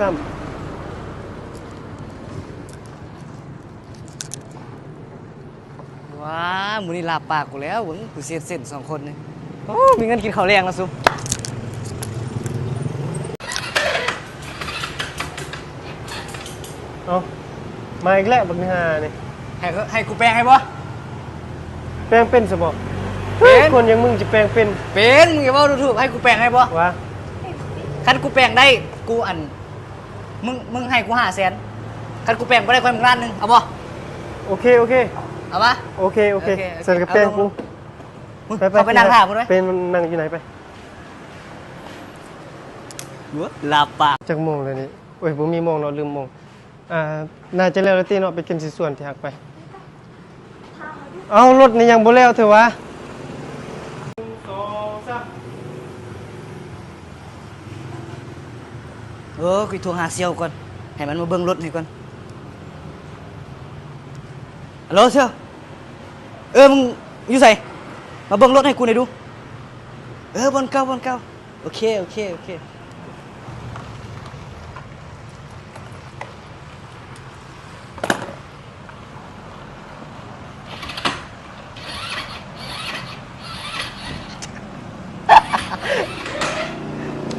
ຊ້ຳ. ວ້າ ມື້ນີ້ລາບປາກກູແລ້ວ ເບິ່ງກູເສດເສັ້ນສອງຄົນນີ້. ໂອ້ ມີເງິນກິນເຂົ້າແລງແລ້ວຊຸມ. ເອົ້າ ມາອີກແລ້ວບັກນີ້ຫານີ້. ໃຫ້ ໃຫ້ກູແປງໃຫ້ບໍ່? ແປງເປັນຊະບໍ່? ເປັນ. ຄົນຢ່າງມຶງຈະແປງເປັນ? ເປັນ. ມຶງຢ່າເວົ້າດູຖູກ. ໃຫ້ກູແປງໃຫ້ບໍ່? ວ່າ ຄັນກູແປງໄດ້ ກູ ອັນ ມຶງ ມຶງໃຫ້ກູຫ້າແສນ. ຄັນກູແປງບໍ່ໄດ້ ຂ້ອຍໃຫ້ມຶງລ້ານໜຶ່ງ. ເອົາບໍ່? ໂອເຄ ໂອເຄ. ເອົາປະ? ໂອເຄ ໂອເຄ. ໂອເຄ ໂອເຄ. ຊັ້ນກໍແປງກູ. ເອົາລົງ ໄປໆ ເຂົ້າໄປນັ່ງຖ້າພຸ້ນເວີຍ. ໄປ ມັນນັ່ງຢູ່ໃນໄປ. ໂອ້ຍ ລາບປາກ. ຈັກໂມງແລ້ວນີ້? ໂອ້ຍ ບໍ່ມີໂມງເນາະ ລືມໂມງ. ອ່າ ໜ້າຈະແລ້ວແລ້ວຕິເນາະ ໄປກິນຊິຊວນທີ່ຮັກໄປ. ເອົ້າ ລົດນີ້ຍັງບໍ່ແລ້ວເທື່ອຫວາ? ໜຶ່ງ ສອງ ສາມ. ເອີ ກູໂທຫາສ່ຽວກ່ອນ ໃຫ້ມັນມາເບິ່ງລົດໃຫ້ກ່ອນ. ຮັລໂຫຼ ສ່ຽວ. ເອີ ມຶງຢູ່ໃສ? ມາເບິ່ງລົດໃຫ້ກູໜ່ອຍດູ. ເອີ ບ່ອນເກົ່າ ບ່ອນເກົ່າ. ໂອເຄ ໂອເຄ ໂອເຄ.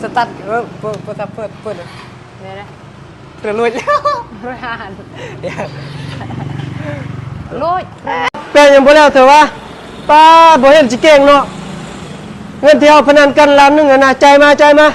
ສະຕາດ ເອີ ເປີດ ເປີດ ເປີດ ເປີດ. ແມ່ນແຫຼະ ເຕີລຸຍ ລຸຍ ແປງຍັງບໍ່ແລ້ວເທື່ອຫວາ? ປ້າ ບໍ່ເຫັນຊິເກັ່ງເນາະ. ເງິນທີ່ເຮົາພະນັນກັນລ້ານໜຶ່ງຫັ້ນນະ ຈ່າຍມາ ຈ່າຍມາ.